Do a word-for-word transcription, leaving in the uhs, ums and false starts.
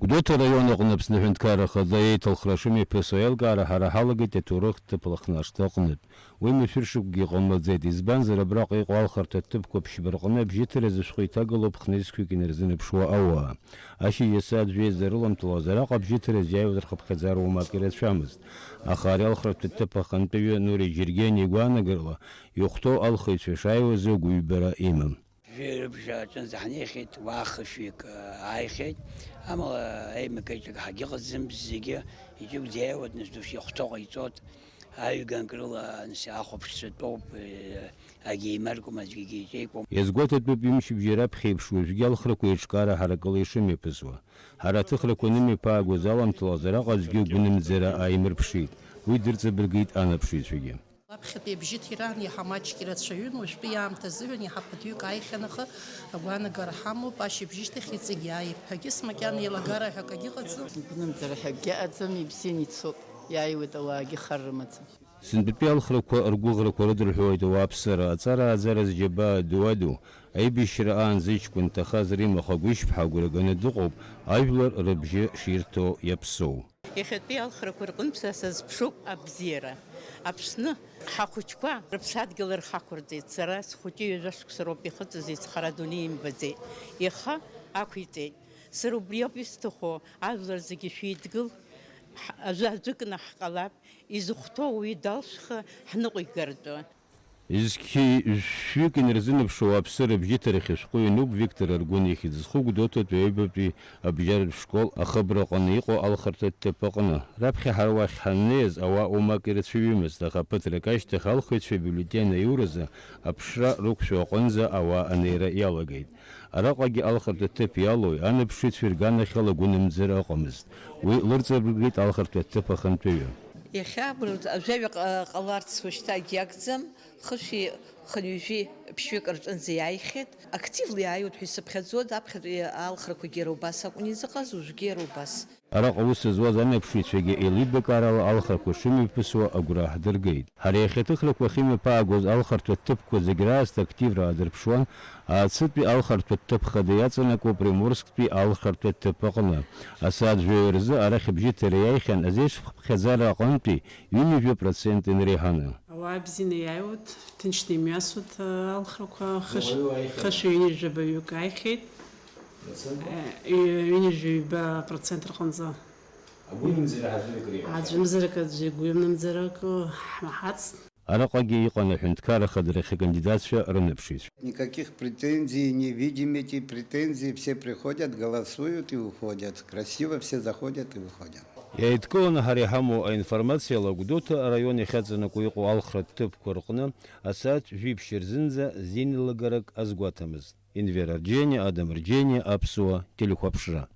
Гәдоуҭа араион аҟны Аԥсны Аҳәынҭқарра Ахада еиҭалхра шымҩаԥысуа аилкаара ҳара ҳалагеит аҭоурыхтә ҭыԥ Лыхнашҭа аҟнытә. Уи машәыршықәгьы иҟамлаӡеит, избанзар, абраҟа иҟоу алхырҭа ҭыԥқәа ԥшьба рҟны абжьыҭаразы шәҟәы иҭагалоуп хнызқьҩык инарзынаԥшуа ауаа. Ашьыжь асааҭ жәеиза рыламҭалаз араҟа абжьыҭараз иааиуаз рхыԥхьаӡара уамак ирацәамызт. Аха ари алхратә ҭыԥ ахантәаҩы Нури Џьергениа игәаанагарала, иахәҭоу алхыҩцәа шааиуаз агәыҩбара имам. Жәаҩа рыбжа аҿынӡа ҳнеихьеит, уаа хышәҩык, ааихьеит. Амала аимакаҿак ҳагьыҟаӡам, зегьы иҿыгәӡа иааиуа дназус иахәҭоу ҟаиҵоит. Аҩганк рыла, нас, ахәаԥшцәа тәоуп, агьеимаркуам, аӡәгьы игьеиҿеикуам. Иазгәаҭатәуп, ҩымчыбжьа раԥхьа еиԥш уажәгьы алхрақәа еиҿкаара ҳаракыла ишымҩаԥысуа. Ҳара аҭыхрақәа анымҩаԥаагоз аламҭалаз араҟа аӡәгьы гәынамӡара ааимырԥшит. Уи дырҵабыргит анаԥшыҩцәагьы. Аԥхьатәи абжьыҭиран иаҳа маҷк ирацәаҩын, уажәтәи аамҭа азыҳәан иаҳа ԥыҭҩык ааихьан, аха агәаанагара ҳамоуп, ашьыбжьышьҭахь иҵегь иааип ҳәагьы смакьана еилагара ҳәа акагьы ыҟаӡам. Гәынамӡара ҳәа акгьы ыҟаӡам, ибзианы ицоит, иааиуеит ауаагьы, хар рымаӡам. Сынтәатәи алхрақәа ргәыӷрақәа рыдырҳәуеит ауааԥсыра, аҵара ааӡара зџьабаа ду адуа, аибашьра аан зыҷкәын дҭахаз Римма Хагәышьԥҳа агәра ганы дыҟоуп, ажәлар рыбжьы ширҭо иаԥсоу. Иахьатәи алхрақәа рҟынтә са сазԥшуп абзиара. Аԥсны ҳахәыҷқәа рыԥсадгьыл рхақәырҵеит. Сара схәыҷы ҩажәа шықәса роуп ихыҵыз, ицхара адунеи имбаӡеит. Ихы ақәиҵеит. Сара убриоуп исҭаху, ажәлар зегьы шәеидгыл, ҳ-, аӡәы аӡәыкны ҳҟалап, изыхәҭоу уаҩы далшәха ҳныҟәигартәы. Зқьи жәшәҩык инарзынаԥшуа ауааԥсыра абжьыҭарахь ашәҟәы иануп Виктор Аргәын ихьӡ зху Гәдоуҭатәи аҩбатәи абжьаратә школ ахыбраҟны иҟоу алхырҭа ҭыԥ аҟны. Раԥхьа ҳара уахь ҳаннеиз, ауаа уамак ирацәаҩымызт, аха ԥыҭрак ашьҭахь алхыҩцәа абиуллетен аиуразы аԥшра рықәшәо аҟынӡа ауаа анеира иалагеит. Араҟагьы алхырҭа ҭыԥ иалоуи анаԥшыҩцәеи рганахьала гәынамӡара ыҟамызт. Уи лырҵабыргит алхырҭа ҭыԥ ахантәаҩы. Иахьа абыржә ажәаҩа ҟа-, ҟаларц уажәшьҭа акгьы акәӡам, хышәи хынҩажәи ԥшьҩык рҿынӡа иааихьеит. Активла иааиуеит ҳәа исыԥхьаӡоит, аԥхьатәи алхрақәагьы иара убас акәын изыҟаз, уажәгьы иара убас. Араҟа аус зуаз анаԥшыҩцәагьы еилибакаарала алхрақәа шымҩаԥысуа агәра ҳдыргеит. Ҳара иахьа аҭыхрақәа ахьымҩаԥаагоз алхырҭа ҭыԥқәа зегь раасҭа активра аадырԥшуан, Ааԥсытәи алхырҭа ҭыԥ хада иаҵанакуа Приморсктәи алхырҭа ҭыԥ аҟны. Асааҭ жәаҩа рзы арахь абжьыҭара иааихьан азеиԥш хыԥхьаӡара аҟынтәи ҩынҩажәа процент инреиҳаны. Ауаа бзианы иааиуеит, ҭынчны имҩасуеит, алхрақәа, хыш-, Ауаҩы ааихьан. Хышәа ҩынҩажәа баҩык ааихьеит. Процент? Э, ҩ-, ҩынҩажәа ҩба процент рҟынӡа. Агәынамӡара ҳазурик реиҳәеит. Аӡәымзарак аӡәы гәҩымнамӡарак ҳмаҳацт. Араҟагьы иҟан аҳәынҭқарра ахадарахь акандидатцәа рынаԥшыҩцәа. Никаких претензий не видим, эти претензии, все приходят, голосуют и уходят. Красиво все заходят и выходят. Иааидкыланы ҳара иҳамоу аинформациала, Гәдоуҭа араион иахьаҵанакуа иҟоу алхратә ҭыԥқәа рҟны асааҭ жәиԥшь рзынӡа зинеилагарак азгәаҭамызт. Инвер Арџьениа, Адам Рџьениа, Аԥсуа телехәаԥшра.